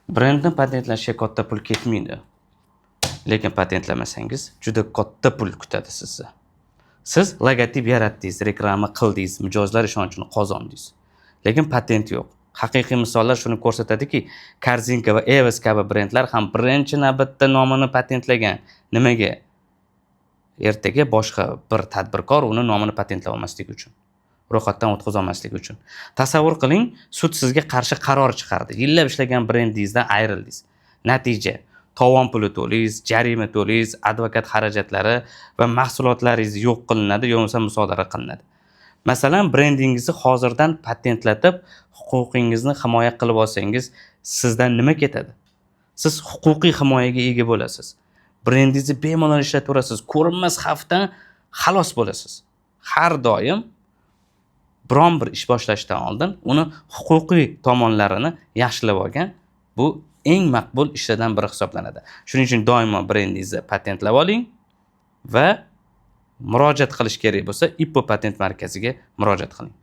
Brendni patentlashga katta pul ketmaydi. Lekin patentlamasangiz, juda katta pul kutadi sizni. Siz logotip yaratdingiz, reklama qildingiz, mijozlar ishonchini qozondingiz. Lekin patent yo'q. Haqiqiy misollar shuni ko'rsatadiki, Korzinka va Evos kabi brendlar ham birinchi navbatda nomini patentlagan. Nimaga? Ertaga boshqa bir tadbirkor uni nomini patentlay olmasligi uchun. Ro'yxatdan o'tkaza olmasligi uchun. Tasavvur qiling, sud sizga qarshi qaror chiqardi. Yillab ishlagan brendingizdan ayrildingiz. Natija: tovon puli to'laysiz, jarima to'laysiz, advokat xarajatlari va mahsulotlaringiz yo'q qilinadi, yo bo'lmasa musodara qilinadi. Masalan, brendingizni hozirdan patentlatib, huquqingizni himoya qilib olsangiz, sizdan nima ketadi? Siz huquqiy himoyaga ega bo'lasiz. Brendingizni bemalol ishlataverasiz, ko'rinmas xavfdan xalos bo'lasiz. Har doim biron bir ish boshlashdan oldin uni huquqiy tomonlarini yaxshilab olgan bu eng maqbul ishlardan biri hisoblanadi. Shuning uchun doimo brendingizni patentlab oling va murojaat qilish kerak bo'lsa, IPO patent markaziga murojaat qiling.